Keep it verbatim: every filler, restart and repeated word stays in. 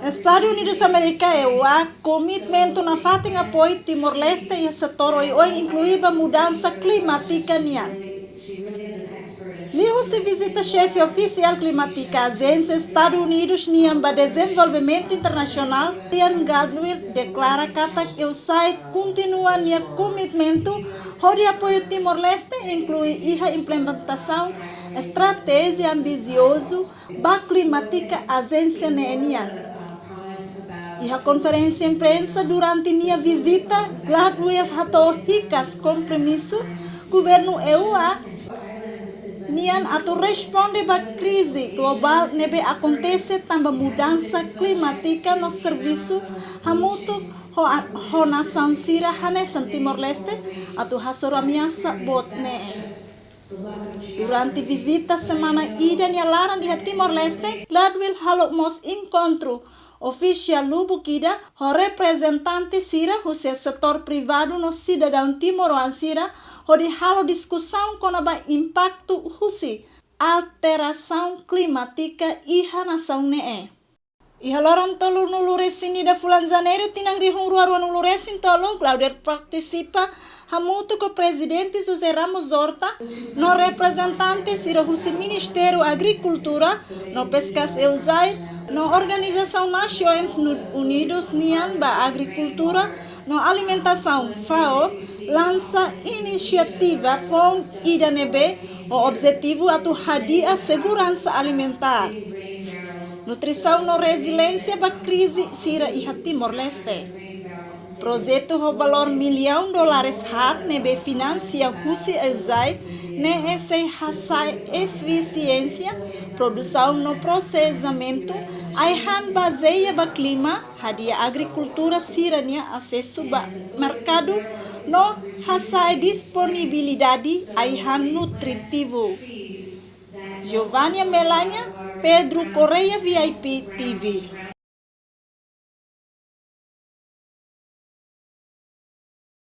Estadus Unidus Amérika, E U A, komitmentu nafatin apoiu Timor-Leste iha setór oioin, inklui ba mudansa klimátika nian. Liuhusi vizita xefe ofisiál klimátika Ajénsia Estadus Unidus nian ba Dezenvolvimentu Internasionál, Ian Gladwell deklara katak USAID kontinua nia komitmentu hodi apoiu Timor-Leste, inklui iha implementasaun estratéjia ambiziozu ba klimátika ajénsia ne'e nian. Iha konferénsia imprensa durante nia vizita, Gladwell hato'o hikas kompromisu governu E U A nian atu responde ba krize globál ne'ebé akontese tanba mudansa klimátika no servisu hamutuk ho, ho nasaun sira hanesan Timor-Leste atu hasoru ameasa boot ne'e. Durante vizita semana ida nia laran iha Timor-Leste, Gladwell halo mós enkontru ofisiál lubuk ida ho reprezentante sira husi setór privadu no sidadaun timoroan sira, hodi halo diskusaun kona-ba impaktu husi alterasaun klimátika iha nasaun ne'e. Iha loron tolunulu-resin-ida fulan Janeiru tinan rihun rua ruanulu-resin-tolu, Gladwell partisipa hamutuk ho Prezidente José Ramos Horta no reprezentante sira husi Ministériu Agrikultura no Peskas, USAID, no Organizasaun Nasoins Nu-, Unidus nian ba Agrikultura no Alimentasaun, FAO, lansa inisiativa foun ida ne'ebé ho objetivu atu hadi'a seguransa alimentár, nutrisaun no reziliénsia ba krize sira iha Timor-Leste. Projetu ho valór millaun dólares haat ne'ebé finansia husi USAID ne'e sei hasa'e efisiénsia produsaun no prosesamentu ai-han bazeia ba klima, hadi'a agrikultór sira-nia asesu ba merkadu no hasa'e disponibilidade ai-han nutritivu. Giovania Melania, Pedro Correia, VIP TV.